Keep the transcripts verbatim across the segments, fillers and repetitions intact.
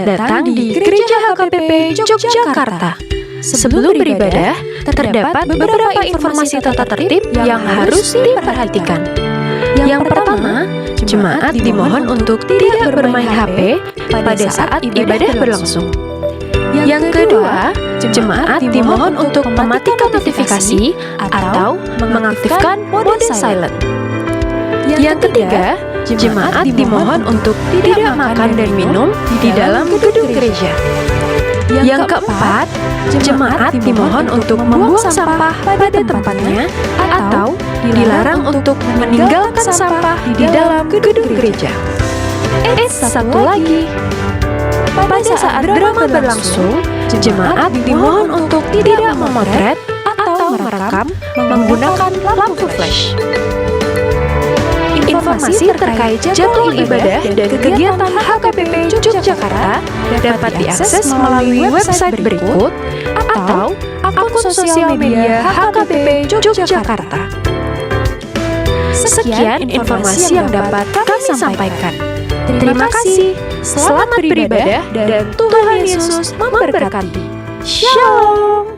datang di Gereja H K B P Yogyakarta. Sebelum beribadah, terdapat beberapa informasi tata tertib yang harus diperhatikan. Yang pertama, jemaat dimohon untuk tidak bermain H P pada saat ibadah berlangsung. Yang kedua, jemaat dimohon untuk mematikan notifikasi atau mengaktifkan mode silent. Yang ketiga, jemaat dimohon untuk tidak makan dan minum di dalam gedung gereja. Yang keempat, jemaat dimohon untuk membuang sampah pada tempatnya atau dilarang untuk meninggalkan sampah di dalam gedung gereja. Eits, satu lagi. Pada saat drama berlangsung, jemaat dimohon untuk tidak memotret atau merekam menggunakan lampu flash. Informasi terkait jadwal ibadah dan kegiatan H K B P Yogyakarta dapat diakses melalui website berikut atau akun sosial media H K B P Yogyakarta. Sekian informasi yang dapat kami sampaikan. Terima kasih. Selamat beribadah dan Tuhan Yesus memberkati. Shalom.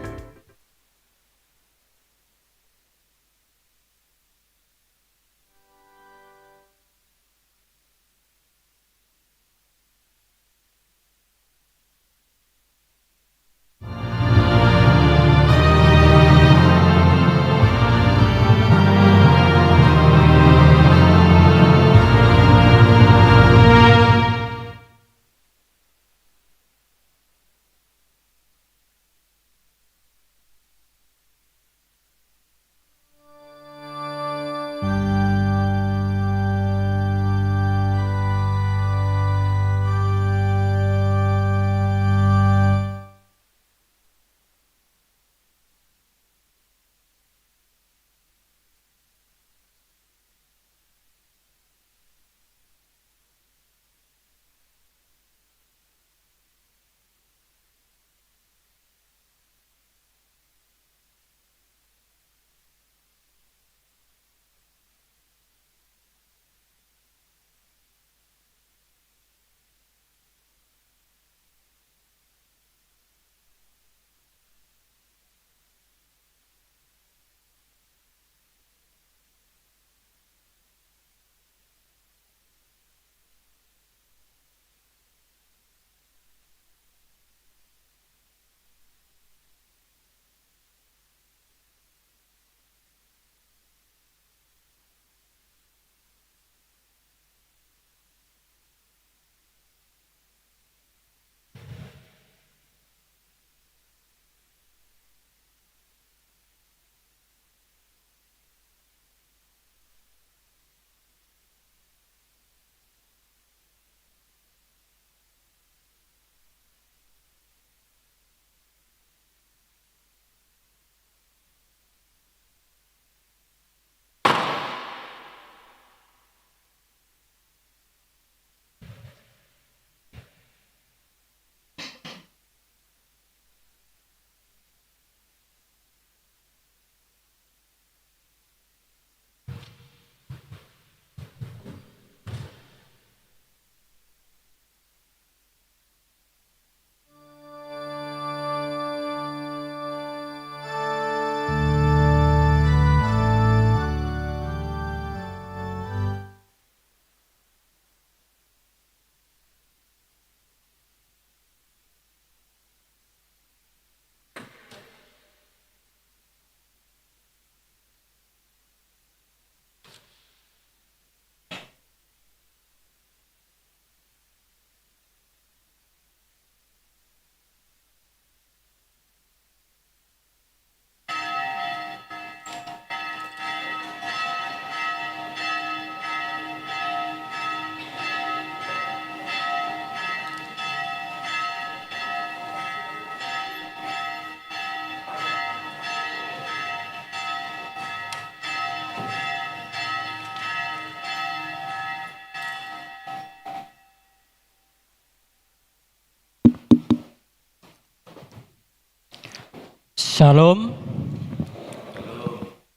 Syalom.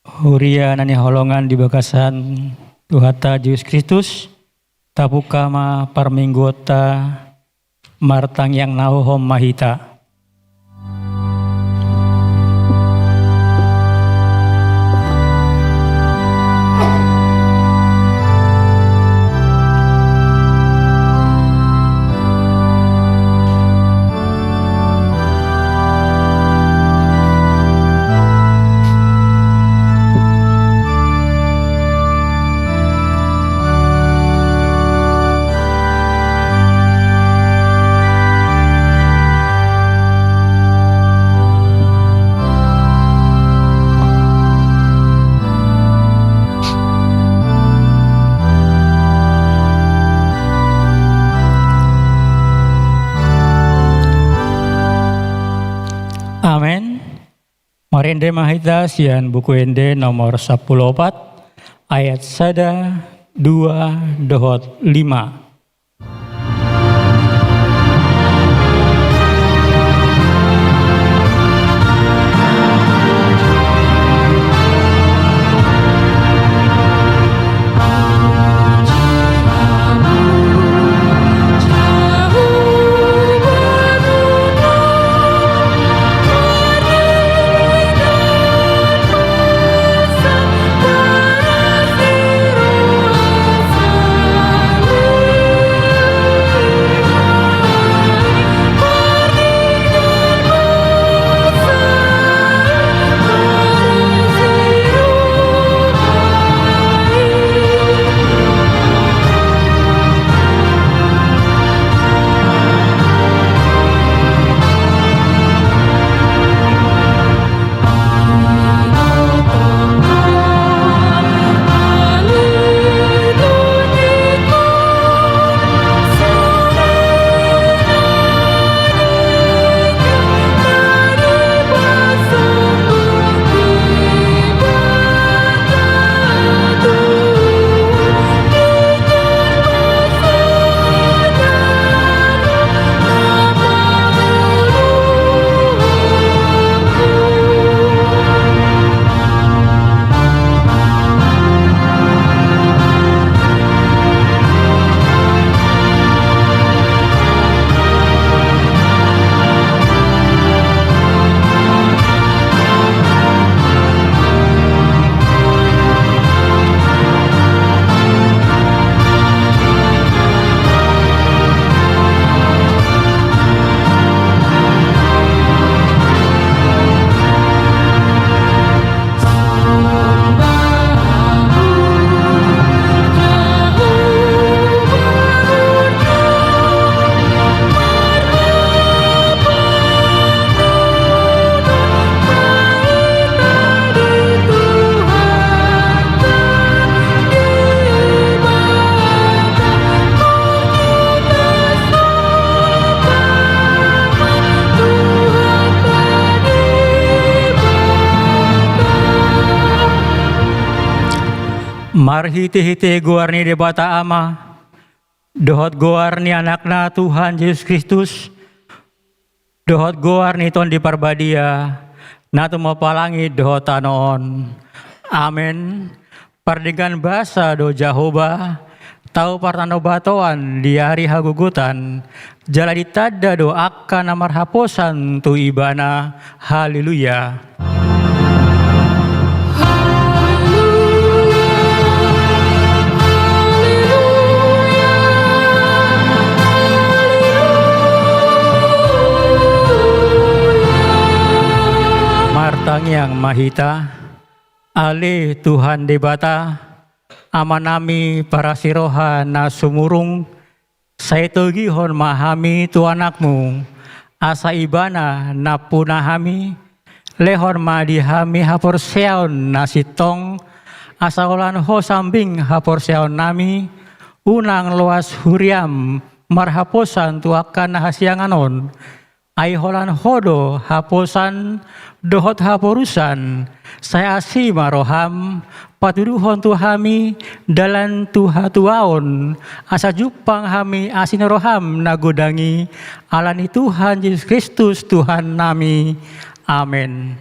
Huria na hinaholongan di bagasan Tuhanta Jesus Kristus, tabuka ma parmingguonta Martangiang na hohom ma hita. Amen. Marende ma hita sian Buku Ende nomor sampulu opat, ayat sada, dua, dohot lima. Marhitehite goar ni Debata Ama, dohot goar ni Anakna Tuhan Jesus Kristus, dohot goar ni Tondi Parbadia, na tumompa langit dohot tano on. Amen. Pardenggan basa do Jahowa, tau partanobatoan di ari hagogotan, jala ditanda do angka na marhaposan tu Ibana. Haleluya. Martangiang ma hita. Ale Tuhan Debata, Amanami parasi roha na sumurung, sai togihon ma hami tu Anakmu, asa Ibana nampuna hami, lehon ma di hami haporseaon na sintong, asa holan Ho sambing haporseaonnami, unang loas huriaM marhaposan tu angka na hasiangan on. Ai holan Ho do haposan dohot haporusan, sai asi ma rohaM, patuduhon tu hami dalan tu hatuaon, asa jumpang hami asi ni rohaM na godang i, ala ni Tuhan Jesus Kristus Tuhannami. Amen.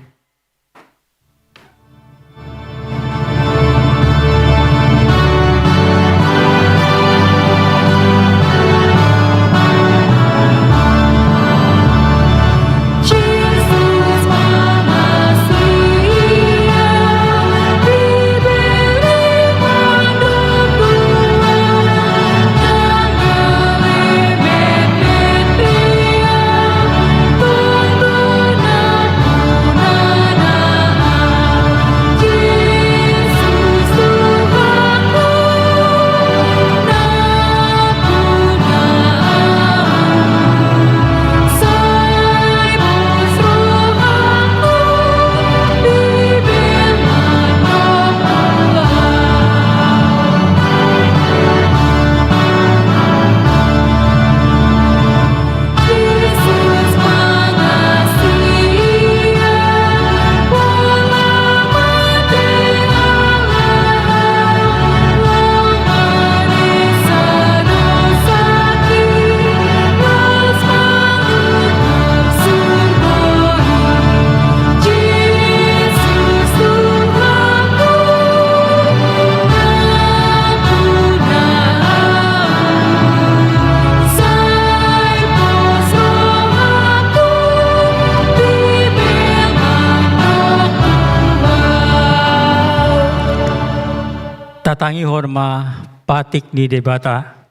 Tatangihon ma patik ni Debata.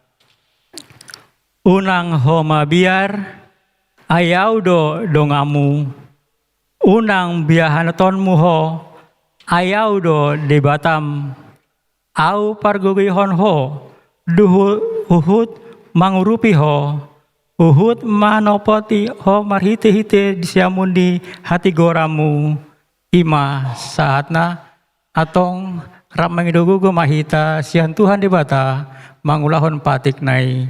Unang ho mabiar, ai Ahu do donganmu. Unang biahatonmu ho, ai Ahu do Debatam. Ahu pargogoihon ho, duhut huhut mangurupi ho, huhut manopoti ho marhitehite siamun ni hatigoranmu. I ma sahatna. Antong rap mangido gogo ma hita sian Tuhan Debata mangulahon patikna i.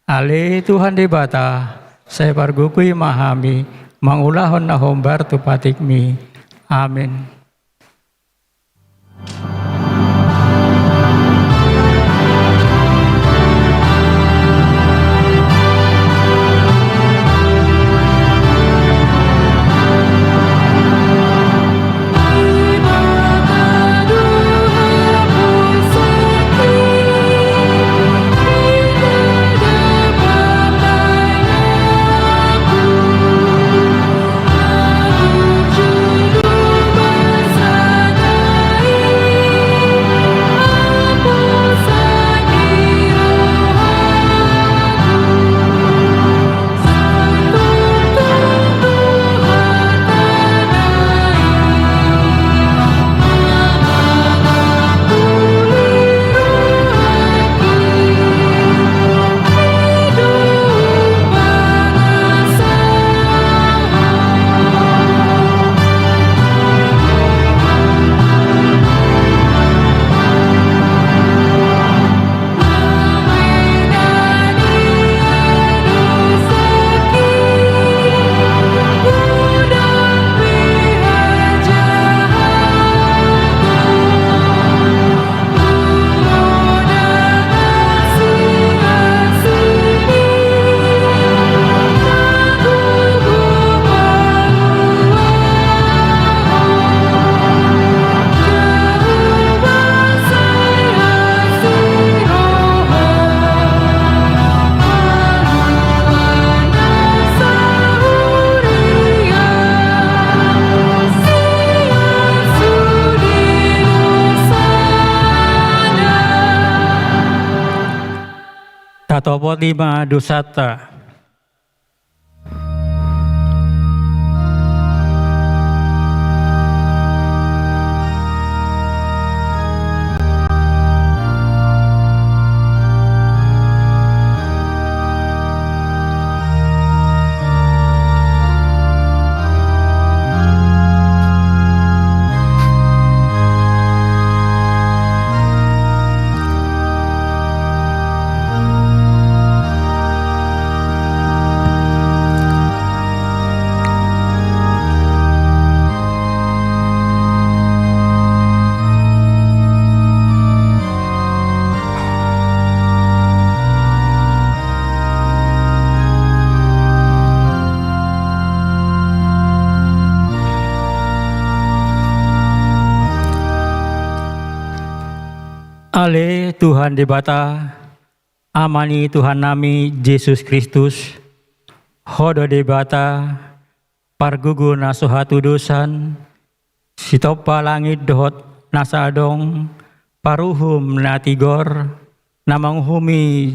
Ale Tuhan Debata, sai pargogoi ma hami mangulahon na hombar tu patikmi. Amen. Tatopoti ma dosanta. Ale Tuhan Debata, Ama ni Tuhannami Jesus Kristus, Ho do Debata, pargogo na so hatudosan, sitompa langit dohot nasa adong, paruhum na tigor, na manguhumi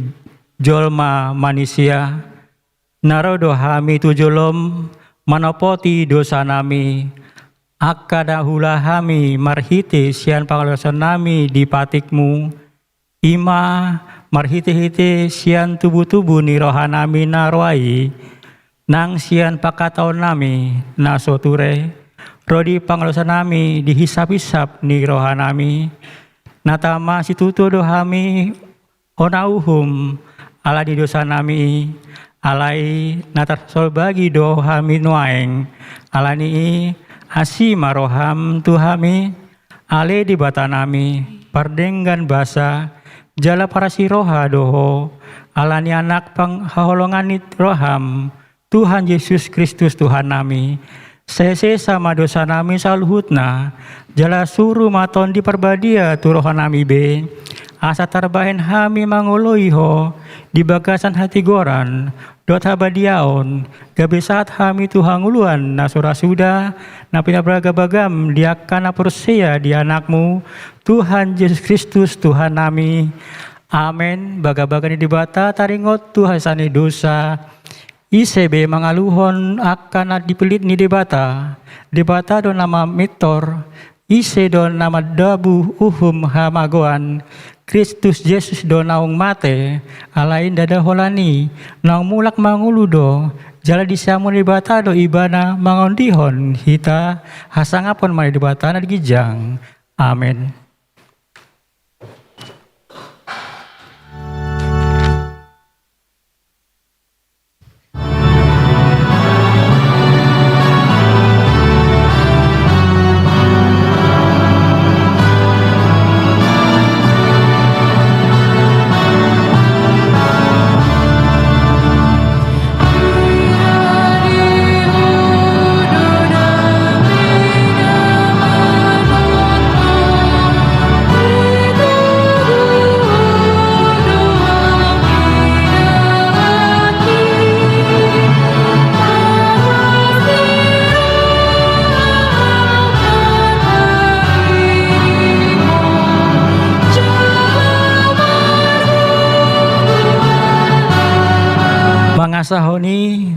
jolma manisia, na ro do hami tu jolom manopoti dosanami, angka na huula hami marhite sian pangalaosannami di patikmu, i ma marhitehite sian tubutubu ni rohanami na roa i, nang sian panghataonnami na so ture, ro di pangalaosannami di hisaphisap ni rohanami, na tama situtu do hami hona uhum ala ni dosanami i, alai na tarsolbagi do hami nuaeng. Ala ni i, asi ma roham tu hami, ale Debatanami, pardenggan basa, jala parasi roha do Ho, ala ni Anak panghaholongan ni roham, Tuhan Jesus Kristus Tuhannami. Sai sesa ma dosanami saluhutna, jala suru ma Tondi Parbadia tu rohanami be, asa tarbahen hami mangoloi Ho di bagasan hatigoran, dohot habadiaon, gabe sahat hami tu hangoluan na so ra suda, na pinabagabagam di angka na porsea di Anakmu, Tuhan Jesus Kristus, Tuhannami. Amen. Bagabaga ni Debata taringot tu hasesaan ni dosa, ise be mangaluhon angka na dipillit ni Debata? Debata do na mamintor. Ise do na mandabu uhum hamagoan? Kristus Jesus do naung mate, alai ndada holan i, naung mulak mangolu do, jala di siamun ni Debata do Ibana mangondihon hita. Hasangapon ma di Debata na di ginjang. Amen. Mangasahon i,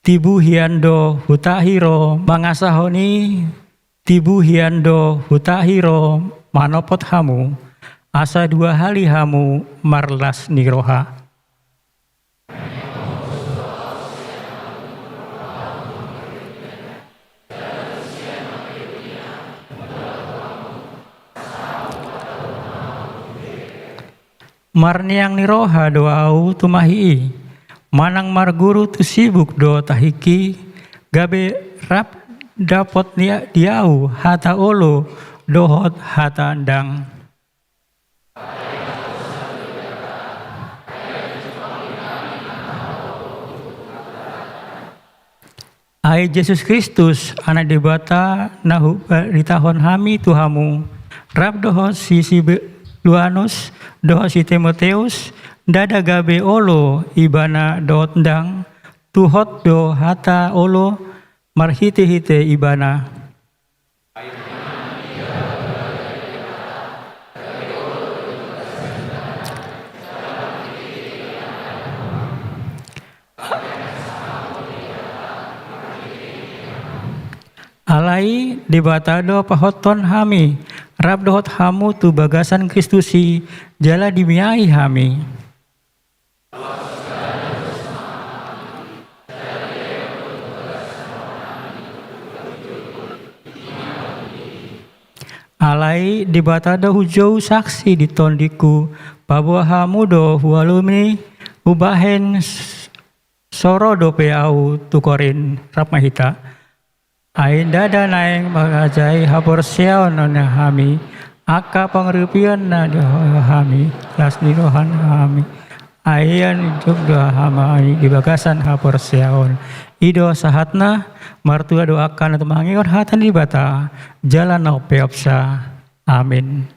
tibu hian do hutahi ro, mangasahon i, tibu hian do hutahi ro manopot hamu, asa dua hali hamu marlas ni roha. Marniang ni roha do ahu tumahi i, manang marguru tu sibuk do tahingki, gabe rap dapot ni di ahu hata olo dohot hata ndang. Ai Jesus Kristus, Anak Debata, na hubaritahon hami tu hamu, rap dohot si Silvanus, dohot si Timoteus, ndada gabe olo ibana dohot ndang, tu hot do hata olo marhitehite ibana. Alai Debata do pahothon hami, rap dohot hamu tu bagasan Kristus i, jala dimiai hami. Alai Debata do hujou saksi di tondingku, paboa hamu do hualumi, hubahen s-, so ro dope ahu tu Korint. Rap ma hita. Ai ndada naeng mangajai haporseaon ni hami, angka pangurupion na di hami, las ni roha ni hami. Ai ia nunjung do hami di bagasan haporseaon. I do sahatna, martua do angka na tumangihon hata ni Debata, jala na umpeopsa. Amin.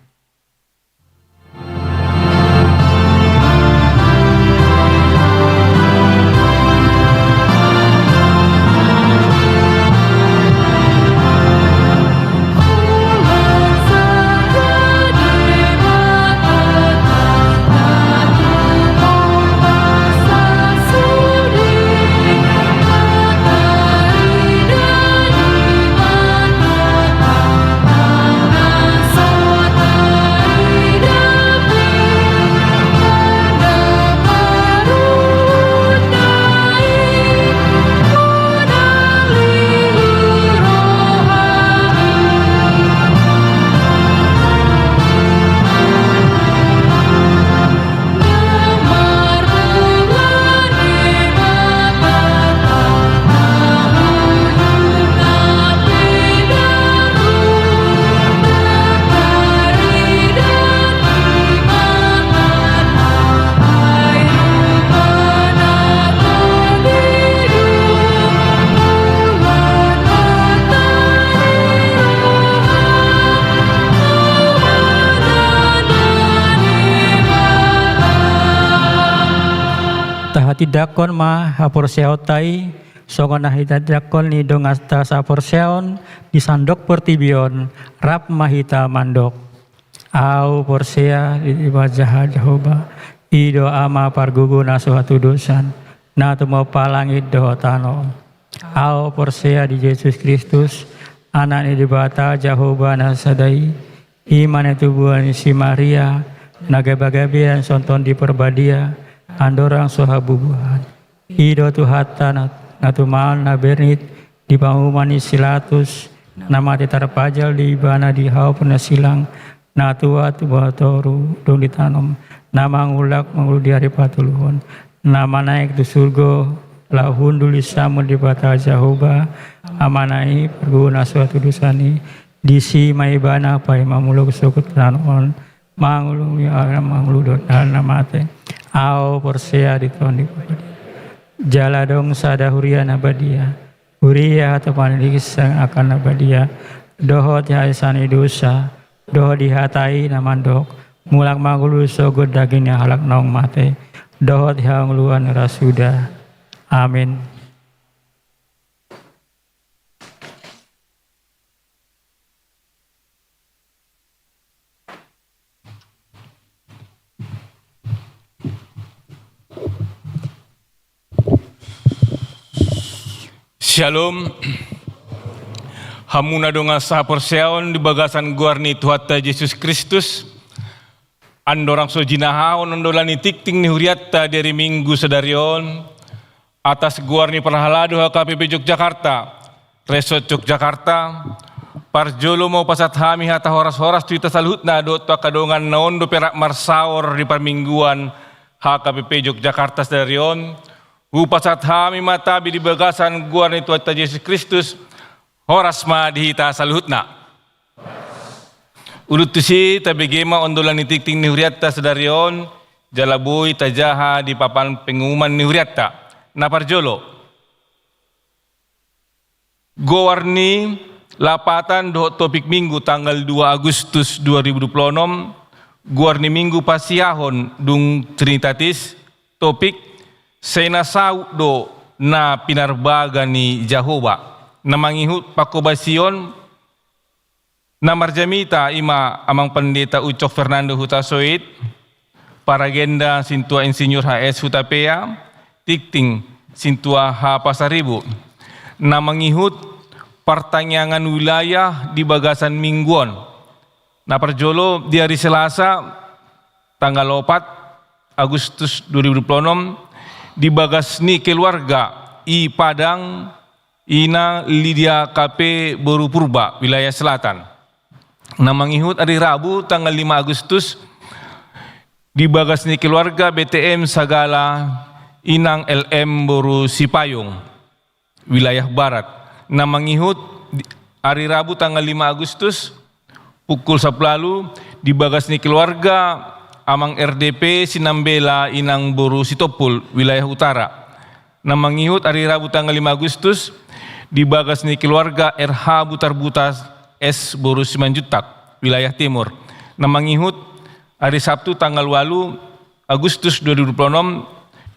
Tindanghon ma haporseaonta i, songon na hinitindangkon ni donganta saporseaon di sandok portibi on, rap ma hita mandok. Au porsea di Debata Jahowa, i do Ama pargogo na so hatudosan, na tumompa langit dohot tano. Au porsea di Jesus Kristus, Anak ni Debata Jahowa na sada i, i ma na tubuan ni si Maria, na gabagabean songon Tondi Parbadia, andorang so habubuhan. I do Tuhanta na, na tumaon na bernit di panguhuman ni si Pilatus, na mate tarpajal di ibana di hau parnasilang, na tuat botoru dung ditanom, na mangulak mangolu di ari patoluhon, na manaek tu surgo, laho hundul di samun Debata Jahowa, Amana i, pargogo na so hatudosan i, disi ma ibana paima mangolu sogot tano on, mangoloi angka na mangolu dohot angka na mate. Au porsea di Tondi Parbadia. Jala adong sada huria na badia. Huria hatopan ni ginsang angka na badia. Dohot di hahisaon ni dosa. Dohot di hata i na mandok. Mulak mangolu sogot daging ni halak naung mate. Dohot di hangoluan na ra suda. Amin. Syalom. Hamu na dongan sahaporseaon di bagasan goar ni Tuhanta Jesus Kristus. Andorang so jinahahon ondolan ni tingting ni hurianta di ari Minggu sadari on, atas goar ni parhalado H K P P Yogyakarta, Resort Yogyakarta, parjolo ma hupasahat hami hata horas-horas tu hita saluhutna dohot tu angka dongan na on dope rap marsaor di parmingguan H K P P Yogyakarta sadari on, hupasahat hami ma tabi di bagasan goar ni Tuhanta Jesus Kristus, horas ma di hita saluhutna. Ulut tusi tabege ma ondolan ni tingting ni hurianta sadari on, jala boi tajaha di papan pengumuman ni hurianta. Na parjolo. Goar ni lapatan dohot topik Minggu tanggal dua Agustus dua ribu dua puluh enam, goar ni Minggu pasiahon dung Trinitatis, topik sai na saut do na pinarbaga ni Jahowa. Na mangihut panghobasion na marjamita i ma Amang Pandita Ucok Fernando Hutasoit, paragenda Sintua Insinyur H S Hutapea, tingting Sintua H Pasaribu. Na mangihut partangiangan wilayah di bagasan Minggu on. Na parjolo di ari Selasa tanggal opat Agustus dua ribu dua puluh enam di bagas ni keluarga i Padang, Ina Lydia K P boru Purba, wilayah selatan. Na mangihut ari Rabu tanggal lima Agustus di bagas ni keluarga B T M Sagala, Inang L M boru Sipayung, wilayah barat. Na mangihut di, ari Rabu tanggal lima Agustus pukul sampulu ualu di bagas ni keluarga Amang R D P Sinambela, Inang boru Sitompul, wilayah utara. Na mangihut ari Rabu tanggal lima Agustus di bagas ni keluarga R H Butarbutas S boru Simanjuntak, wilayah timur. Na mangihut ari Sabtu tanggal ualu Agustus dua ribu dua puluh enam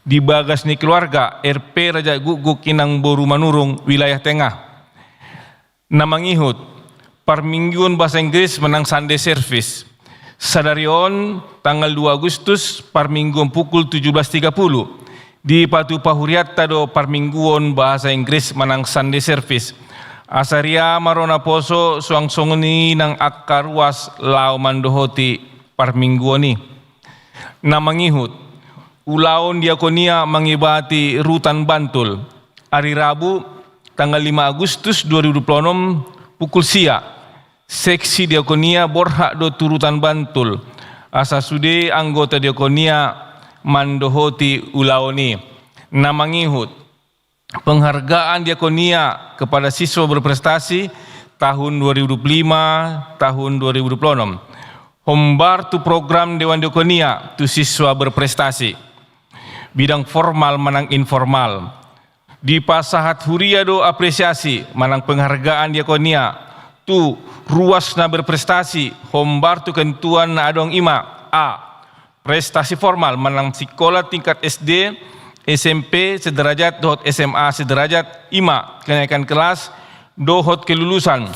di bagas ni keluarga R P Raja Gukguk, Inang boru Manurung, wilayah tengah. Na mangihut parmingguon bahasa Inggris manang Sunday service. Sadari on tanggal dua Agustus parmingguon pukul tujuh belas tiga puluh dipatupa hurianta do parmingguon bahasa Inggris manang Sunday service. Asa riama ro naposo suang songon i nang angka ruas laho mandohoti parmingguon i. Na mangihut ulaon diakonia mangibati rutan Bantul. Ari Rabu tanggal lima Agustus dua ribu dua puluh enam pukul sia, seksi diakonia borhat do tu rutan Bantul asa sude anggota diakonia mandohoti ulaon i. Na mangihut penghargaan diakonia kepada siswa berprestasi tahun dua ribu dua puluh lima, tahun dua ribu dua puluh enam. Hombar tu program Dewan Diakonia tu siswa berprestasi, bidang formal manang informal. Dipasahat huria do apresiasi manang penghargaan diakonia tu ruas na berprestasi hombar tu ketentuan na adong, i ma: A, prestasi formal manang sikola tingkat S D S M P sederajat dohot S M A sederajat, i ma kenaikan kelas dohot kelulusan,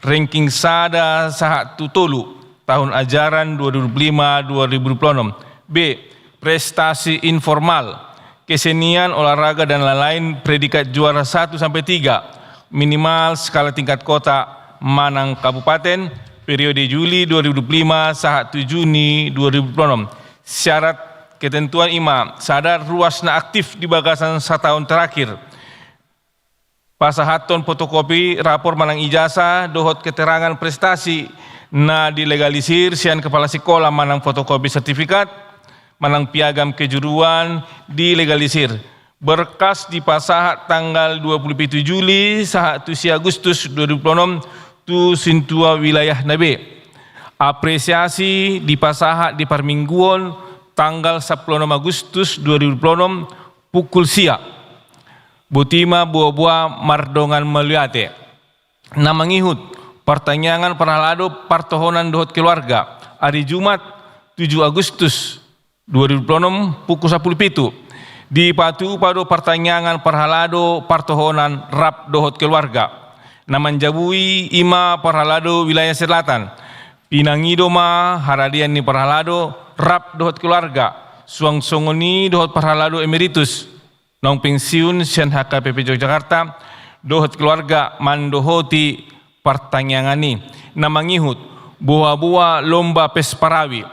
ranking sada sahat tu tolu, tahun ajaran dua ribu dua puluh lima dua ribu dua puluh enam. B, prestasi informal, kesenian, olahraga, dan lain-lain, predikat juara satu sampai tiga, minimal skala tingkat kota manang kabupaten, periode Juli dua ribu dua puluh lima sahat tu Juni dua ribu dua puluh enam. Syarat ketentuan i ma: sada, ruas na aktif di bagasan sataon terakhir, pasahathon fotokopi rapor manang ijasah dohot keterangan prestasi na dilegalisir sian kepala sikola manang fotokopi sertifikat manang piagam kejuruan dilegalisir. Berkas dipasahat tanggal dua puluh pitu Juli sahat tu sia Agustus dua ribu dua puluh enam tu sintua wilayahna be. Apresiasi dipasahat di parmingguon tanggal sampulu onom Agustus dua ribu dua puluh enam pukul sia. Boti ma boa-boa mardongan mauliate. Na mangihut, partangiangan parhalado partohonan dohot keluarga, ari Jumat tujuh Agustus dua ribu dua puluh enam pukul sampulu pitu. Dipatupa do partangiangan parhalado partohonan rap dohot keluarga. Na manjabui i ma parhalado wilayah selatan. Pinangido ma haradean ni parhalado rap dohot keluarga, suang songon i dohot parhalado emeritus naung pensiun sian H K B P Yogyakarta dohot keluarga mandohoti partangiangan i. Na mangihut, boa-boa lomba pes parawi.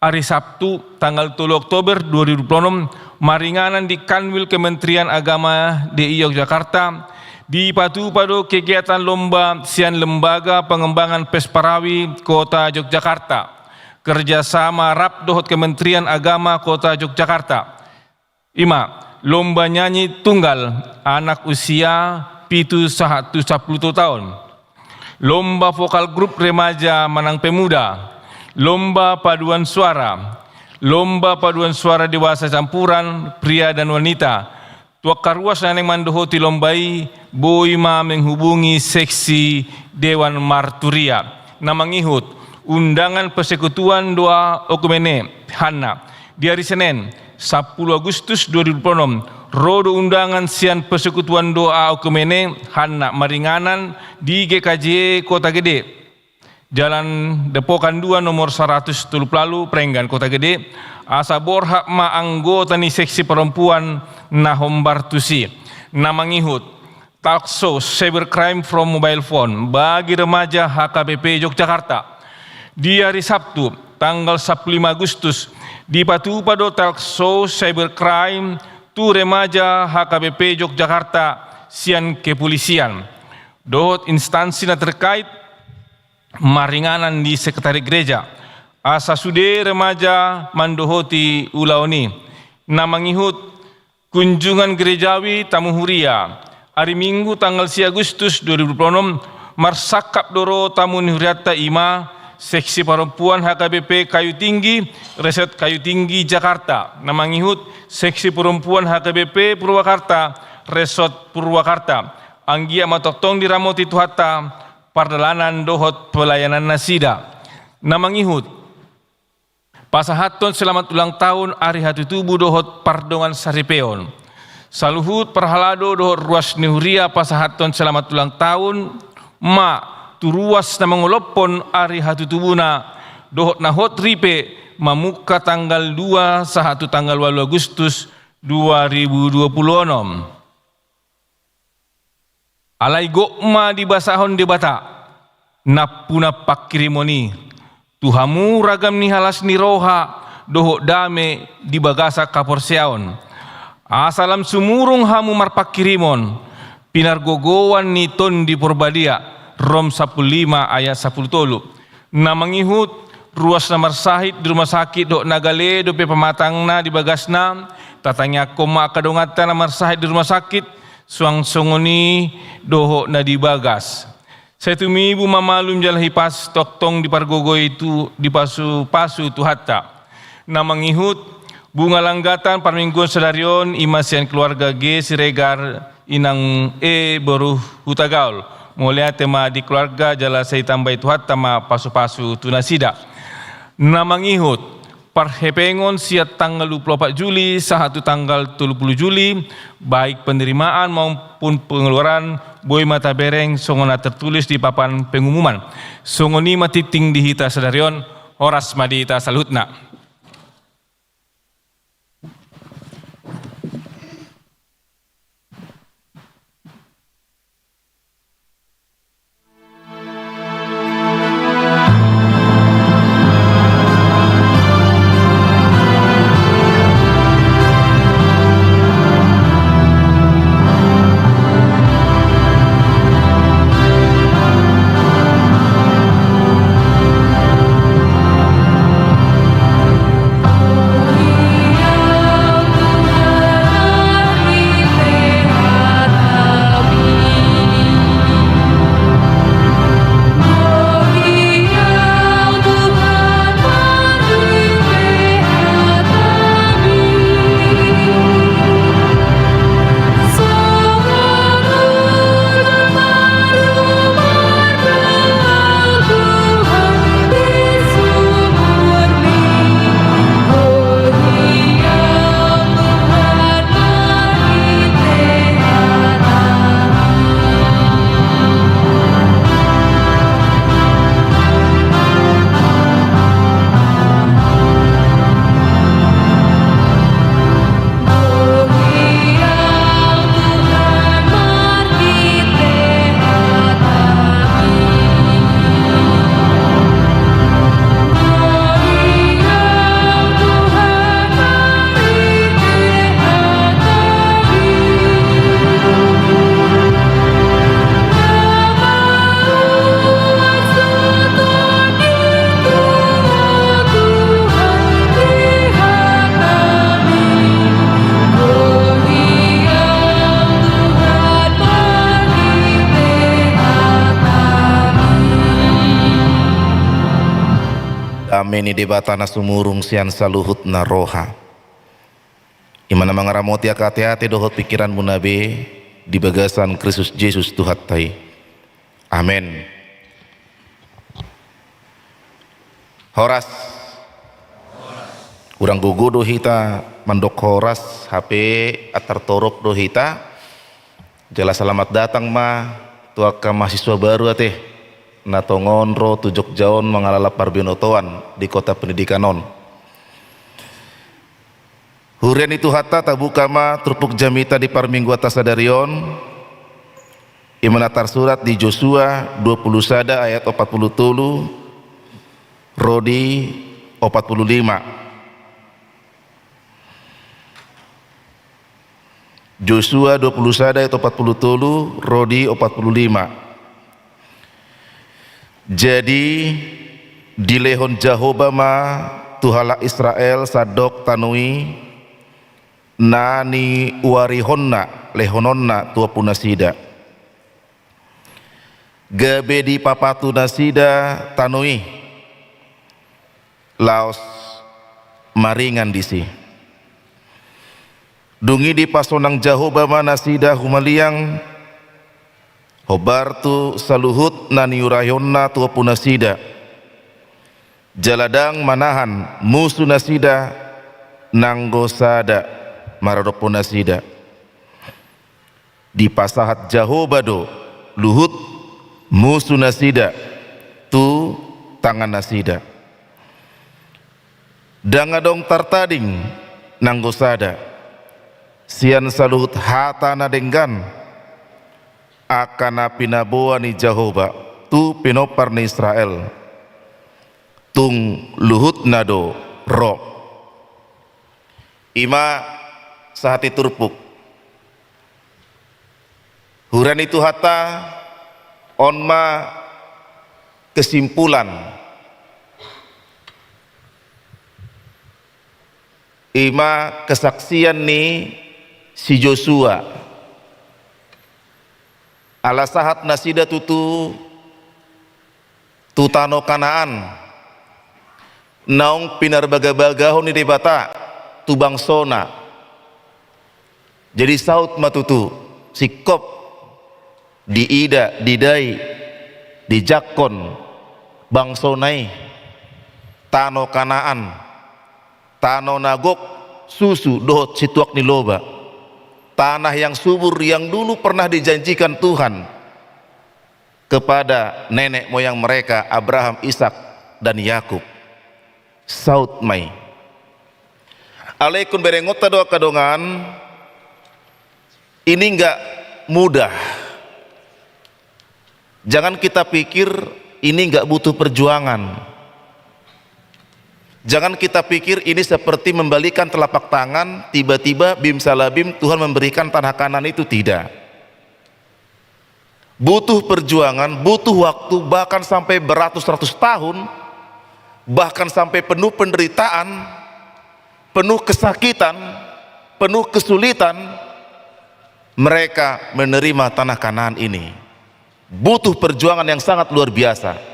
Ari Sabtu tanggal tolu Oktober dua ribu dua puluh enam, maringanan di Kanwil Kementerian Agama D I Yogyakarta, dipatupa do kegiatan lomba sian Lembaga Pengembangan Pes Parawi Kota Yogyakarta, kerjasama rap dohot Kementerian Agama Kota Yogyakarta. I ma, lomba nyanyi tunggal anak usia pitu sahat tu sampulu tolu taon, lomba vokal grup remaja manang pemuda, lomba paduan suara, lomba paduan suara dewasa campuran pria dan wanita. Tu angka ruas na naeng mandohoti lomba i, boi ma menghubungi seksi Dewan Marturia. Na mangihut, undangan persekutuan doa oikumene, hanna, di ari Senen sampulu Agustus dua ribu dua puluh enam, ro do undangan sian persekutuan doa oikumene, hanna, maringanan di G K J Kota Gede, Jalan Depokan dua nomor saratus tolu pulu ualu, Prenggan, Kota Gede, asa borhat ma anggota ni seksi perempuan na hombar tusi. Na mangihut, talk show cybercrime from mobile phone bagi remaja H K B P Yogyakarta. Di ari Sabtu tanggal sampulu lima Agustus, dipatupa do talk show cybercrime tu remaja H K B P Yogyakarta sian kepolisian dohot instansi na terkait, maringanan di sekretariat gereja, asa sude remaja mandohoti ulaon i. Na mangihut, kunjungan gerejawi tamu huria. Ari Minggu tanggal sia Agustus dua ribu dua puluh enam, marsangkap do ro tamu ni hurianta, i ma seksi perempuan H K B P Kayu Tinggi, Resort Kayu Tinggi, Jakarta. Na mangihut, seksi perempuan H K B P Purwakarta, Resort Purwakarta. Anggiat ma tongtong diramoti Tuhanta pardalanan dohot pelayanan nasida. Na mangihut, pasahathon selamat ulang tahun ari hatutubu dohot pardongan saripeon. Saluhut parhalado dohot ruas ni huria pasahathon selamat ulang tahun ma tu ruas na mangolophon ari hatutubuna dohot na hot ripe mamungka tanggal dua sahat tu tanggal ualu Agustus dua ribu dua puluh onom. Alai gok ma dibasahon Debata nampunam pangkirimon i tu hamu ragam ni halas ni roha dohot dame di bagasan haporseaon, asa lam sumurung hamu marpangkirimon pinargogoan ni Tondi Porbadia, Rom sampulu lima ayat sampulu tolu. Na mangihut, ruas na marsahit di rumah sakit dohot na gale dope pamatangna di bagasna, tatangiangkon ma angka donganta na marsahit di rumah sakit, suang songon i dohot na di bagas. Sai tumibu ma malum jala hipas, tongtong dipargogoi tu, dipasupasu Tuhanta. Na mangihut, bunga langgatan parmingguon sadari on i ma sian keluarga G Siregar, inang E boru Hutagaol. Mauliate ma di keluarga jala sai tambai Tuhanta ma pasupasu tu nasida. Na mangihut, Parhepengon sian tanggal dua puluh opat Juli sahat tu tanggal tolu puluh Juli, baik penerimaan maupun pengeluaran, boi ma tabereng songon na tertulis di papan pengumuman. Songon i ma tingting di hita sadari on. Horas ma di hita saluhutna. Dame ni Debata na sumurung sian saluhutna roha, i ma na mangaramoti angka ateate dohot pingkiranmuna be di bagasan Kristus Jesus Tuhanta i. Amen. Horas. Hurang gogo do hita mandok horas, hape antar torop do hita. Jala selamat datang ma tu angka mahasiswa baru ate, na tongon ro tu Jogja on mangalap parbinotoan di Kota Pendidikan on. Huria ni Tuhanta, tabuka ma turpuk jamita di parmingguanta sadari on, i ma na tarsurat di Josua dua puluh sada ayat opat puluh tolu ro di opat puluh lima. Josua dua puluh sada ayat opat puluh tolu ro di opat puluh lima. Jadi, dilehon Jahowa ma tu halak Israel sandok tano i na niuarihonna, lehononna tu ompunasida. Gabe dipapatu nasida tano i, laos maringan disi. Dung i dipasonang Jahowa ma nasida humaliang, hombar tu saluhut na niuarihonna tu ompunasida. Jala ndang manahan musunasida nanggo sada maradophon nasida. Dipasahat Jahowa do luhut musunasida tu tangannasida. Ndang adong tartading nanggo sada sian saluhut hata na denggan, angka na pinaboa ni Jahowa tu pinompar ni Israel, tung luhutna do ro. I ma sahat ni turpuk. Huria ni Tuhanta, on ma kesimpulan, i ma kesaksian ni si Josua. Ala sahat nasida tutu tu tano Kanaan, naung pinarbagabagahon ni Debata tu bangsona. Jadi saut ma tutu singkop diida, didai, dijangkon bangsona i tano Kanaan. Tano na gok susu dohot situak ni loba. Tanah yang subur yang dulu pernah dijanjikan Tuhan kepada nenek moyang mereka, Abraham, Ishak, dan Yakub. Saut ma i. Alai ingkon berengonta do angka dongan, ini nggak mudah. Jangan kita pikir ini nggak butuh perjuangan. Jangan kita pikir ini seperti membalikan telapak tangan, tiba-tiba bim salabim Tuhan memberikan tanah Kanaan itu, tidak. Butuh perjuangan, butuh waktu, bahkan sampai beratus-ratus tahun, bahkan sampai penuh penderitaan, penuh kesakitan, penuh kesulitan, mereka menerima tanah Kanaan ini. Butuh perjuangan yang sangat luar biasa.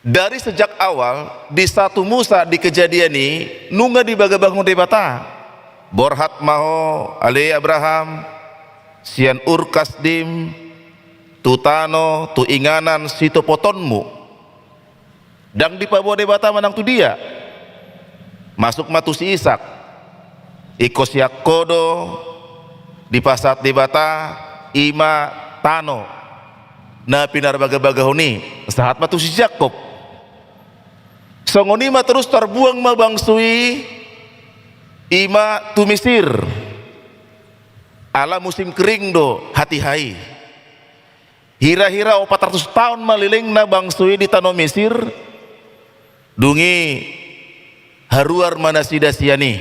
Dari sejak awal, di satu Musa, di Kejadian i, nunga dibagabagahon Debata. Borhat ma ho, ale Abraham, sian Ur Kasdim, tu tano, tu inganan sitopotonmu. Ndang dipaboa Debata manang tu dia. Masuk ma tu si Ishak. Ingkon sian ho do dipasahat Debata, i ma tano na pinarbagabagahon i, sahat ma tu si Jakob. Songon i ma terus tarbuang ma bangso i, i ma tu Misir. Ala musim kering do hatiha i. Hira-hira opat ratus taon ma lelengna bangso i di tano Misir, dung i haruar ma nasida sian i.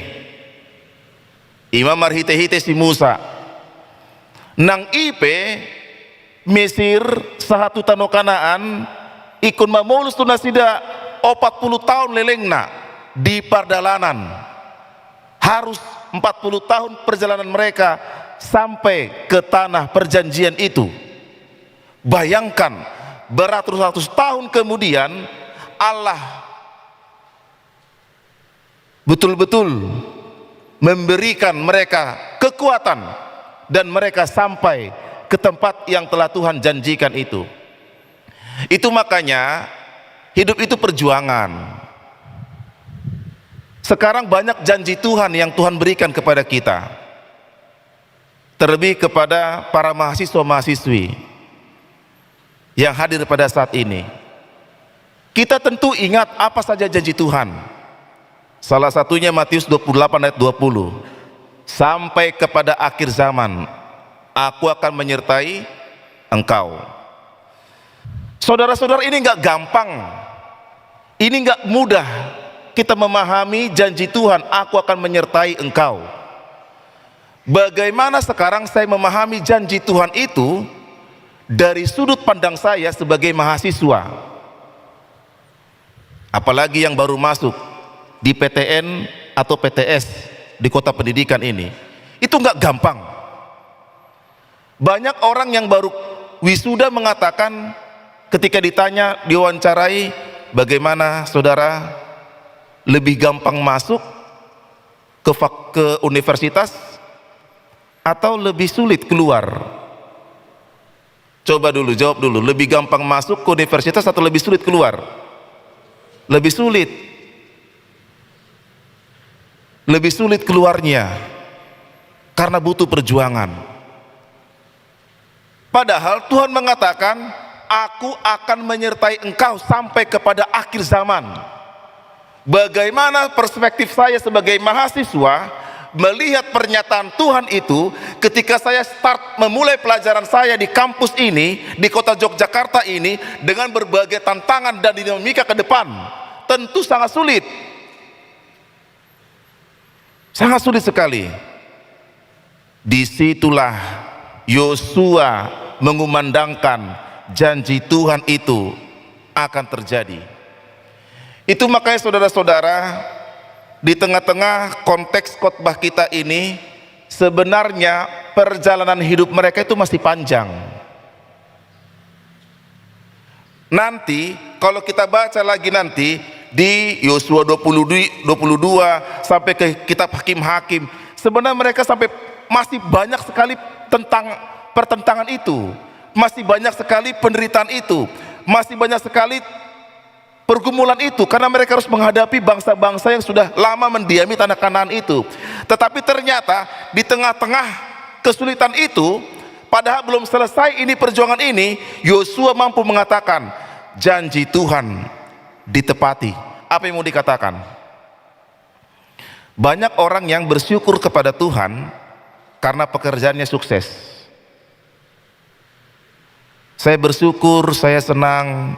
I ma marhitehite si Musa. Nang i pe Misir sahat tu tano Kanaan, ingkon mamolus do nasida opat pulu taon lelengna di pardalanan. Harus empat puluh tahun perjalanan mereka sampai ke tanah perjanjian itu. Bayangkan, beratus-ratus tahun kemudian, Allah betul-betul memberikan mereka kekuatan dan mereka sampai ke tempat yang telah Tuhan janjikan itu. Itu makanya hidup itu perjuangan. Sekarang banyak janji Tuhan yang Tuhan berikan kepada kita. Terlebih kepada para mahasiswa-mahasiswi yang hadir pada saat ini. Kita tentu ingat apa saja janji Tuhan. Salah satunya Matius dua puluh delapan ayat dua puluh. "Sampai kepada akhir zaman, Aku akan menyertai engkau." Saudara-saudara, ini nggak gampang. Ini nggak mudah kita memahami janji Tuhan, "Aku akan menyertai engkau." Bagaimana sekarang saya memahami janji Tuhan itu dari sudut pandang saya sebagai mahasiswa? Apalagi yang baru masuk di P T N atau P T S di Kota Pendidikan ini. Itu nggak gampang. Banyak orang yang baru wisuda mengatakan, ketika ditanya, diwawancarai, "Bagaimana saudara, lebih gampang masuk ke fak-, ke universitas atau lebih sulit keluar?" Coba dulu, jawab dulu, lebih gampang masuk ke universitas atau lebih sulit keluar? Lebih sulit. Lebih sulit keluarnya karena butuh perjuangan. Padahal Tuhan mengatakan, "Aku akan menyertai engkau sampai kepada akhir zaman." Bagaimana perspektif saya sebagai mahasiswa melihat pernyataan Tuhan itu ketika saya start memulai pelajaran saya di kampus ini, di kota Yogyakarta ini, dengan berbagai tantangan dan dinamika ke depan? Tentu sangat sulit. Sangat sulit sekali. Disitulah Yosua mengumandangkan janji Tuhan itu akan terjadi. Itu makanya, saudara-saudara, di tengah-tengah konteks khotbah kita ini, sebenarnya perjalanan hidup mereka itu masih panjang. Nanti, kalau kita baca lagi nanti di Yosua dua puluh dua, dua puluh dua, sampai ke kitab Hakim-Hakim, sebenarnya mereka sampai masih banyak sekali tentang pertentangan itu, masih banyak sekali penderitaan itu, masih banyak sekali pergumulan itu, karena mereka harus menghadapi bangsa-bangsa yang sudah lama mendiami tanah Kanaan itu. Tetapi ternyata di tengah-tengah kesulitan itu, padahal belum selesai ini perjuangan ini, Yosua mampu mengatakan, "Janji Tuhan ditepati." Apa yang mau dikatakan? Banyak orang yang bersyukur kepada Tuhan karena pekerjaannya sukses. "Saya bersyukur, saya senang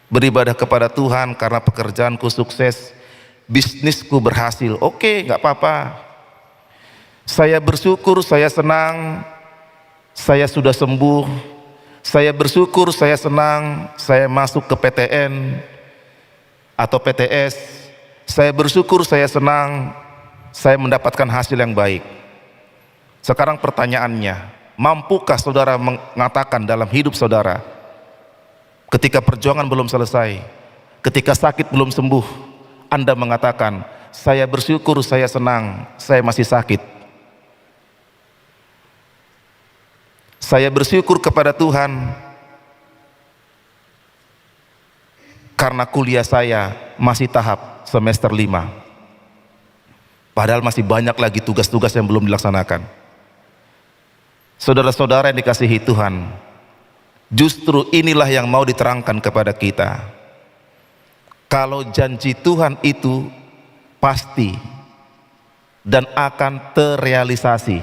beribadah kepada Tuhan karena pekerjaanku sukses, bisnisku berhasil." Oke, nggak apa-apa. "Saya bersyukur, saya senang, saya sudah sembuh. Saya bersyukur, saya senang, saya masuk ke P T N atau P T S. Saya bersyukur, saya senang, saya mendapatkan hasil yang baik." Sekarang pertanyaannya, mampukah saudara mengatakan dalam hidup saudara, ketika perjuangan belum selesai, ketika sakit belum sembuh, Anda mengatakan, "Saya bersyukur, saya senang, saya masih sakit. Saya bersyukur kepada Tuhan karena kuliah saya masih tahap semester lima." Padahal masih banyak lagi tugas-tugas yang belum dilaksanakan. Saudara-saudara yang dikasihi Tuhan, justru inilah yang mau diterangkan kepada kita. Kalau janji Tuhan itu pasti dan akan terrealisasi,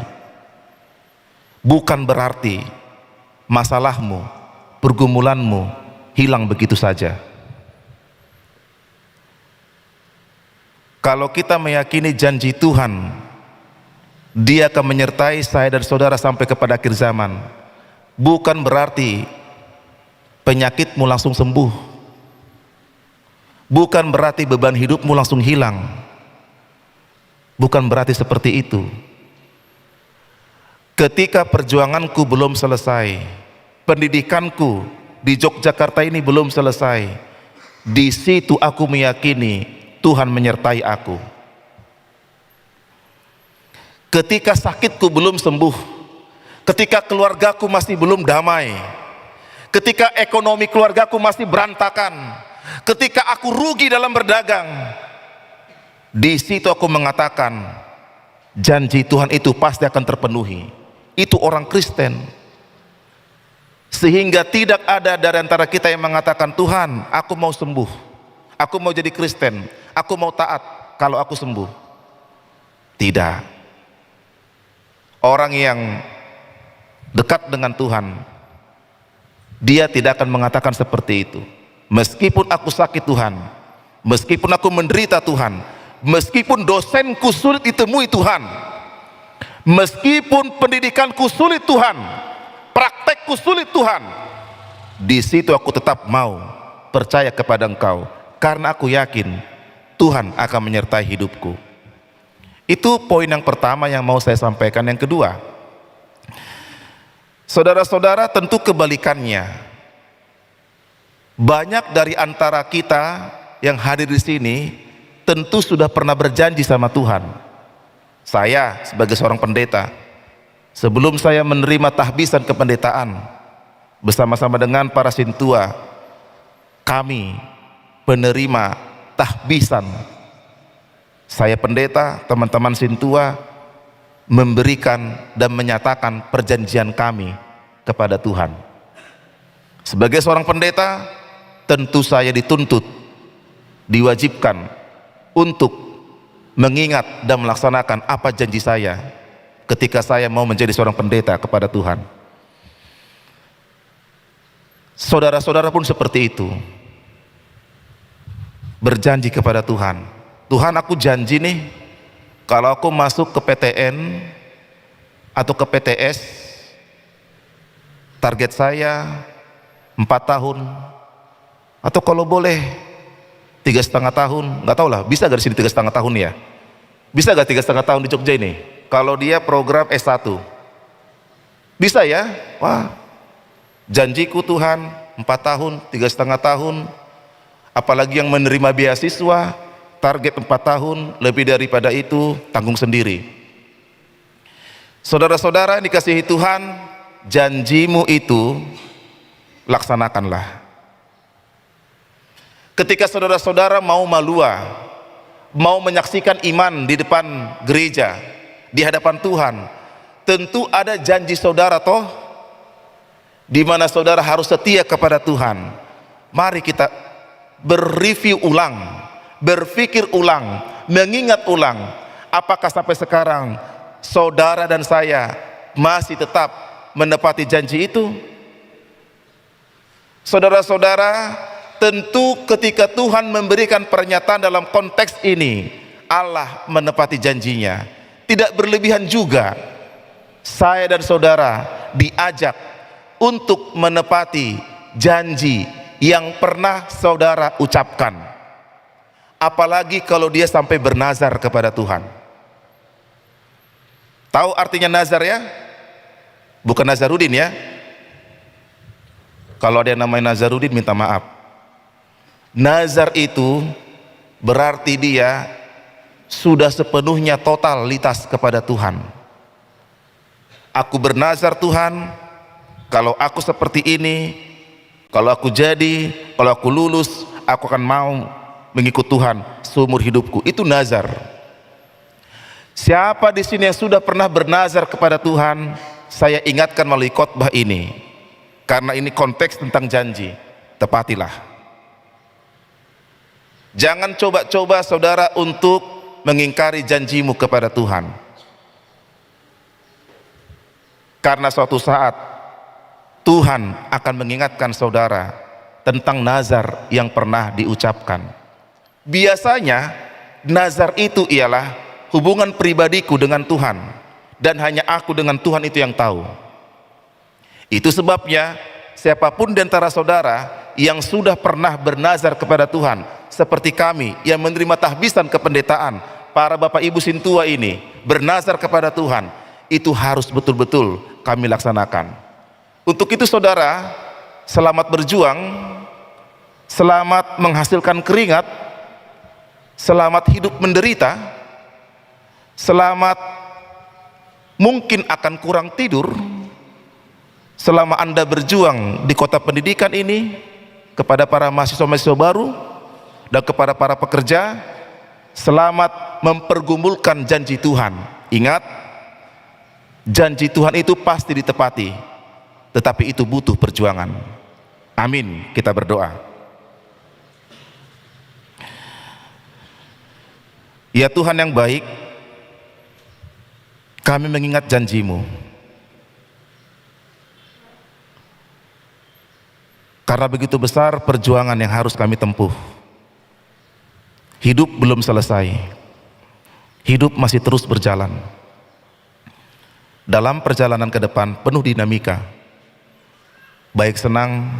bukan berarti masalahmu, pergumulanmu hilang begitu saja. Kalau kita meyakini janji Tuhan, Dia akan menyertai saya dan saudara sampai kepada akhir zaman, bukan berarti penyakitmu langsung sembuh. Bukan berarti beban hidupmu langsung hilang. Bukan berarti seperti itu. Ketika perjuanganku belum selesai, pendidikanku di Yogyakarta ini belum selesai, di situ aku meyakini Tuhan menyertai aku. Ketika sakitku belum sembuh, ketika keluargaku masih belum damai, ketika ekonomi keluargaku masih berantakan, ketika aku rugi dalam berdagang, di situ aku mengatakan, janji Tuhan itu pasti akan terpenuhi. Itu orang Kristen. Sehingga tidak ada dari antara kita yang mengatakan, "Tuhan, aku mau sembuh. Aku mau jadi Kristen. Aku mau taat kalau aku sembuh." Tidak. Orang yang dekat dengan Tuhan, dia tidak akan mengatakan seperti itu. "Meskipun aku sakit, Tuhan, meskipun aku menderita, Tuhan, meskipun dosenku sulit ditemui, Tuhan, meskipun pendidikanku sulit, Tuhan, praktekku sulit, Tuhan, di situ aku tetap mau percaya kepada Engkau, karena aku yakin Tuhan akan menyertai hidupku." Itu poin yang pertama yang mau saya sampaikan. Yang kedua, saudara-saudara, tentu kebalikannya. Banyak dari antara kita yang hadir di sini tentu sudah pernah berjanji sama Tuhan. Saya sebagai seorang pendeta, sebelum saya menerima tahbisan kependetaan, bersama-sama dengan para sintua, kami penerima tahbisan, saya pendeta, teman-teman sintua, memberikan dan menyatakan perjanjian kami kepada Tuhan. Sebagai seorang pendeta, tentu saya dituntut, diwajibkan untuk mengingat dan melaksanakan apa janji saya ketika saya mau menjadi seorang pendeta kepada Tuhan. Saudara-saudara pun seperti itu. Berjanji kepada Tuhan, "Tuhan, aku janji nih, kalau aku masuk ke P T N atau ke P T S, target saya empat tahun, atau kalau boleh tiga setengah tahun." Nggak tahu lah, bisa gak di sini tiga setengah tahun ya? Bisa gak tiga setengah tahun di Jogja ini? Kalau dia program S satu. Bisa ya? Wah, janjiku Tuhan, empat tahun, tiga setengah tahun, apalagi yang menerima beasiswa, target empat tahun, lebih daripada itu tanggung sendiri. Saudara-saudara yang dikasihi Tuhan, janjimu itu laksanakanlah. Ketika saudara-saudara mau malua, mau menyaksikan iman di depan gereja, di hadapan Tuhan, tentu ada janji saudara, toh, di mana saudara harus setia kepada Tuhan. Mari kita berreview ulang, berpikir ulang, mengingat ulang, apakah sampai sekarang saudara dan saya masih tetap menepati janji itu? Saudara-saudara, tentu ketika Tuhan memberikan pernyataan dalam konteks ini, Allah menepati janji-Nya. Tidak berlebihan juga, saya dan saudara diajak untuk menepati janji yang pernah saudara ucapkan. Apalagi kalau dia sampai bernazar kepada Tuhan. Tahu artinya nazar, ya? Bukan Nazarudin, ya. Kalau ada yang namanya Nazarudin, minta maaf. Nazar itu berarti dia sudah sepenuhnya totalitas kepada Tuhan. Aku bernazar, Tuhan, kalau aku seperti ini, kalau aku jadi, kalau aku lulus, aku akan mau mengikut Tuhan seumur hidupku. Itu nazar. Siapa di sini yang sudah pernah bernazar kepada Tuhan, saya ingatkan melalui khotbah ini. Karena ini konteks tentang janji, tepatilah. Jangan coba-coba saudara untuk mengingkari janjimu kepada Tuhan. Karena suatu saat Tuhan akan mengingatkan saudara tentang nazar yang pernah diucapkan. Biasanya, nazar itu ialah hubungan pribadiku dengan Tuhan, dan hanya aku dengan Tuhan itu yang tahu. Itu sebabnya, siapapun di antara saudara yang sudah pernah bernazar kepada Tuhan, seperti kami yang menerima tahbisan kependetaan, para bapak ibu sintua ini bernazar kepada Tuhan, itu harus betul-betul kami laksanakan. Untuk itu, saudara, selamat berjuang, selamat menghasilkan keringat, selamat hidup menderita, selamat mungkin akan kurang tidur selama Anda berjuang di kota pendidikan ini, kepada para mahasiswa-mahasiswa baru, dan kepada para pekerja, selamat mempergumulkan janji Tuhan. Ingat, janji Tuhan itu pasti ditepati, tetapi itu butuh perjuangan. Amin. Kita berdoa. Ya Tuhan yang baik, kami mengingat janji-Mu. Karena begitu besar perjuangan yang harus kami tempuh. Hidup belum selesai. Hidup masih terus berjalan. Dalam perjalanan ke depan penuh dinamika. Baik senang,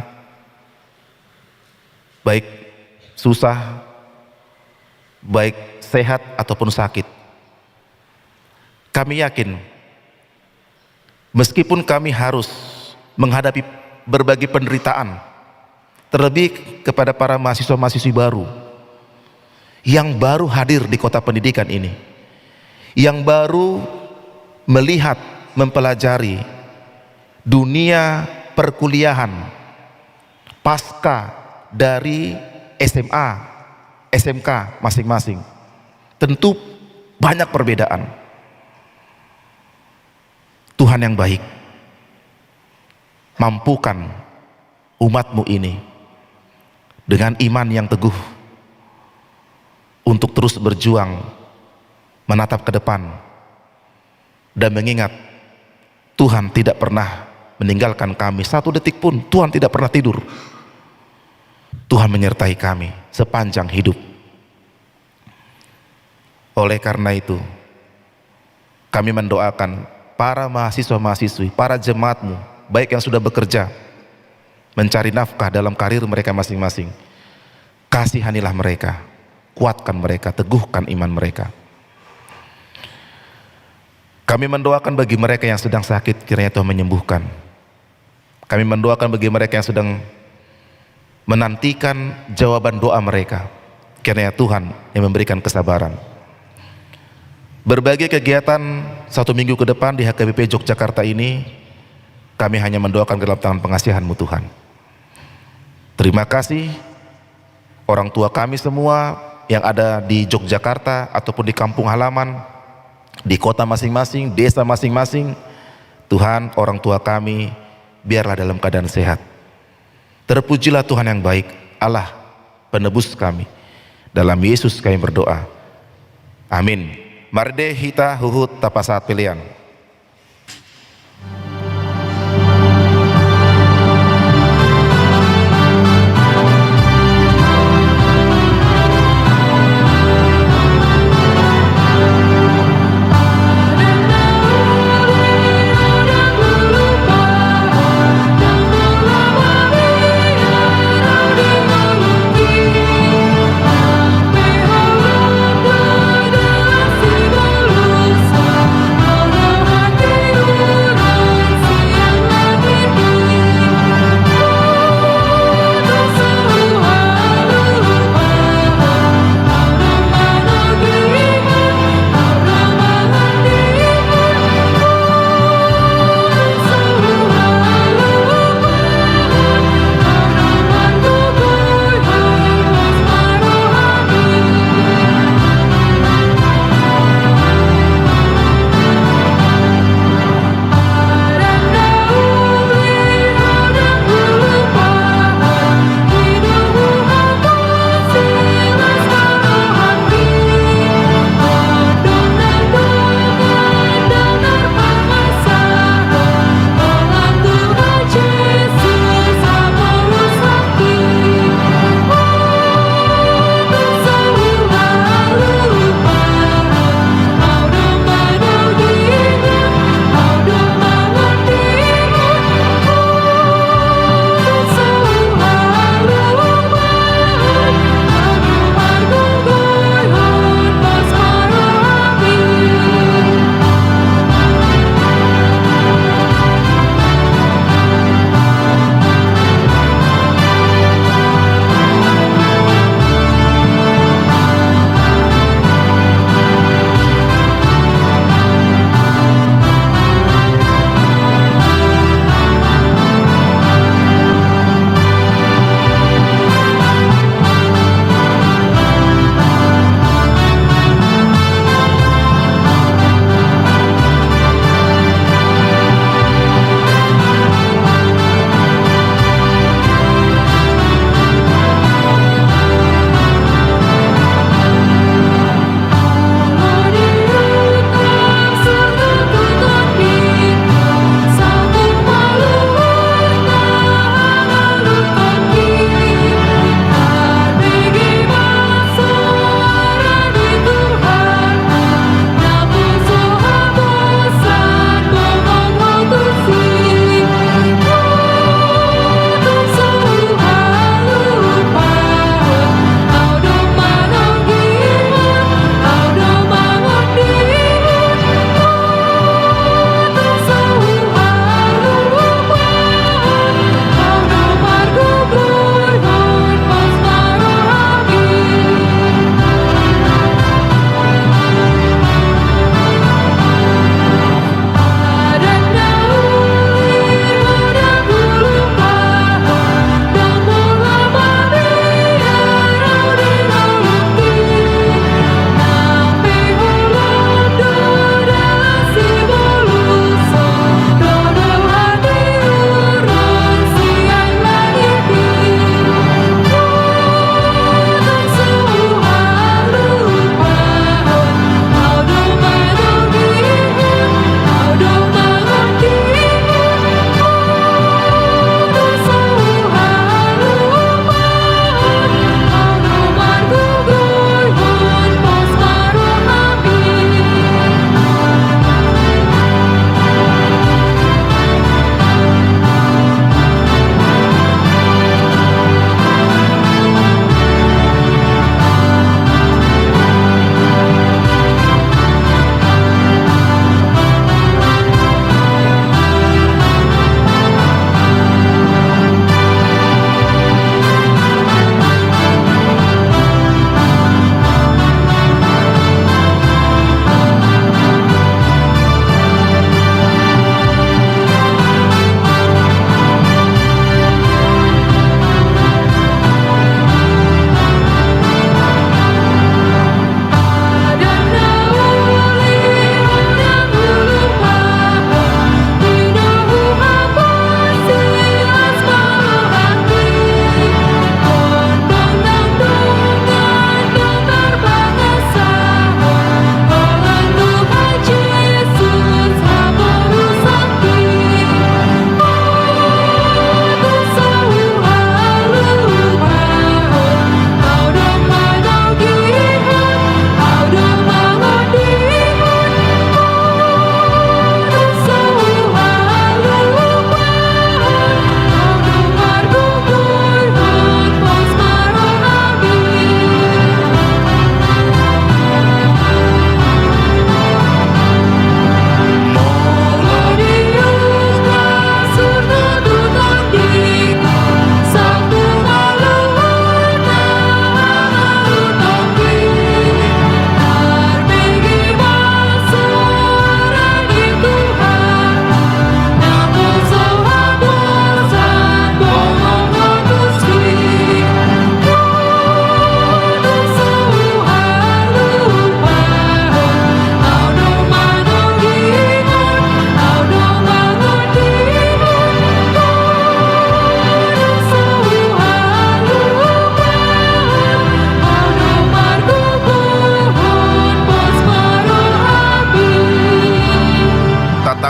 baik susah, baik sehat ataupun sakit. Kami yakin, meskipun kami harus menghadapi berbagai penderitaan, terlebih kepada para mahasiswa-mahasiswi baru yang baru hadir di kota pendidikan ini, yang baru melihat, mempelajari dunia perkuliahan pasca dari S M A, S M K masing-masing. Tentu banyak perbedaan. Tuhan yang baik, mampukan umat-Mu ini dengan iman yang teguh untuk terus berjuang menatap ke depan dan mengingat Tuhan tidak pernah meninggalkan kami satu detik pun. Tuhan tidak pernah tidur. Tuhan menyertai kami sepanjang hidup. Oleh karena itu, kami mendoakan para mahasiswa-mahasiswi, para jemaat-Mu, baik yang sudah bekerja, mencari nafkah dalam karir mereka masing-masing, kasihanilah mereka, kuatkan mereka, teguhkan iman mereka. Kami mendoakan bagi mereka yang sedang sakit, kiranya Tuhan menyembuhkan. Kami mendoakan bagi mereka yang sedang menantikan jawaban doa mereka. Kiranya Tuhan yang memberikan kesabaran. Berbagai kegiatan satu minggu ke depan di H K B P Yogyakarta ini, kami hanya mendoakan ke dalam tangan pengasihan-Mu, Tuhan. Terima kasih. orang tua kami semua yang ada di Yogyakarta ataupun di kampung halaman, di kota masing-masing, desa masing-masing. Tuhan, orang tua kami biarlah dalam keadaan sehat. Terpujilah Tuhan yang baik, Allah penebus kami. Dalam Yesus kami berdoa. Amin. Marende hita huhut tapasahat pelean.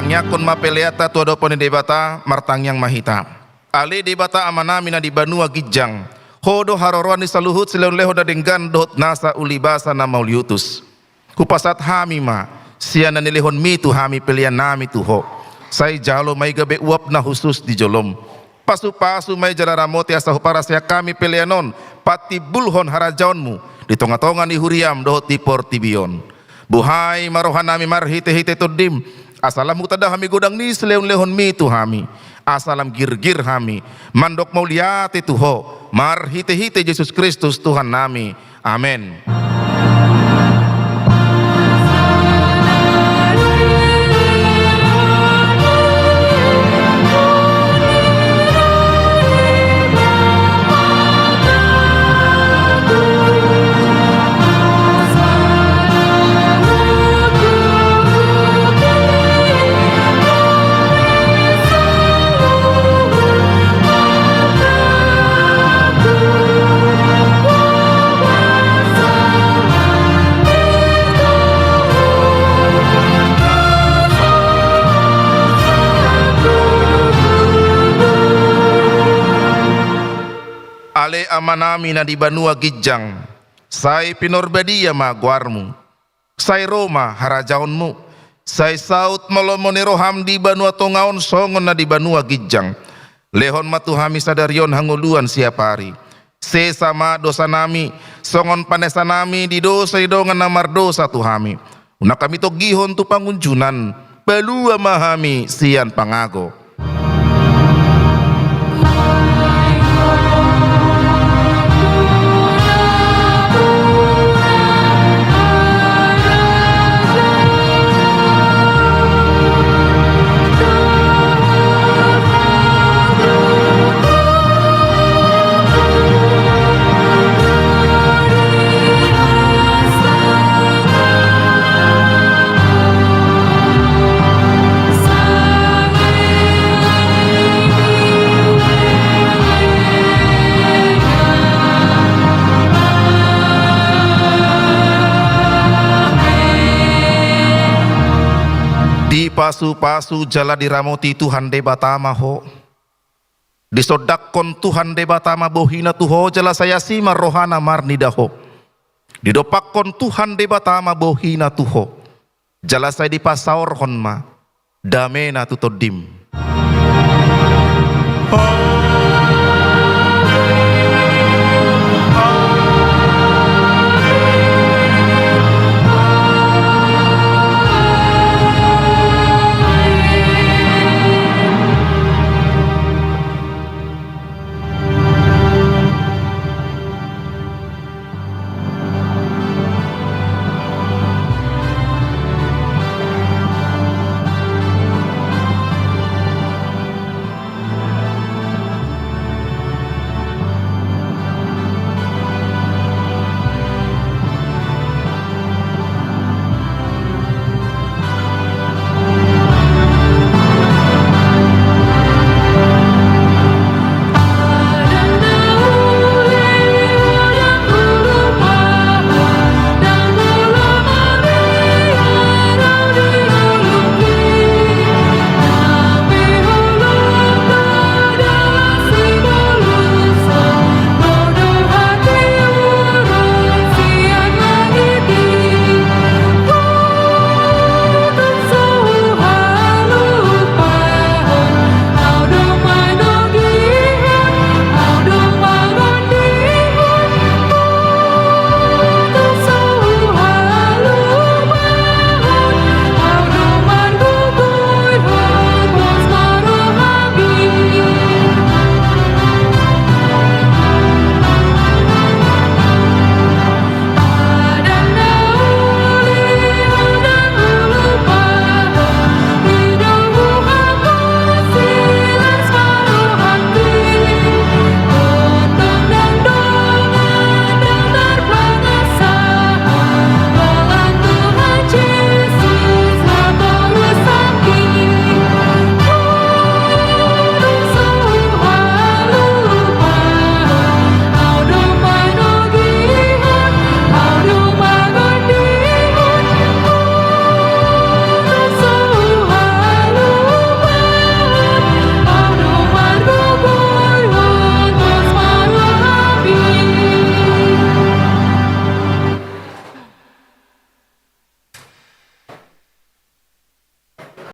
Tangiangkon ma peleanta tu adopan ni Debata. Martangiang ma hita. Ale Debata Amanami na di banua ginjang, Ho do haroroan ni saluhut silehonlehon na denggan dohot nasa ulibasa na mauliutus. Hupasahat hami ma sian na nilehonmi tu hami peleannami tu Ho. Sai jalo ma i gabe uap na hushus di jolom. Pasupasu ma i jala ramoti asa huparasehon hami pelean on patimbulhon harajaonmu di tongatonga ni huriam dohot di portibi on. Buhai ma rohanami marhitehite Tondim, asa lam hutanda hami godang ni silehonlehonmi tu hami, asa lam girgir hami mandok mauliate tu Ho marhitehite Jesus Kristus Tuhannami. Amen. Ale Amanami na di banua ginjang, sai pinorbadia ma goarmu. Sai ro ma harajaonmu. Sai saut ma lomo ni roham di banua tonga on songon na di banua ginjang. Lehon ma tu hami sadari on hangoluan siapari. Sesa ma dosanami songon panesanami di dosa ni dongan na mardosa tu hami. Unang hami tonggihon tu pangunjunan. Palua ma hami sian pangago. Dipasupasu jala diramoti Tuhan Debata ma ho. Disondangkon Tuhan Debata ma bohina tu ho jala sai asi ma rohana marnida ho. Didompakkon Tuhan Debata ma bohina tu ho jala sai dipasaorhon ma damena tu tondim.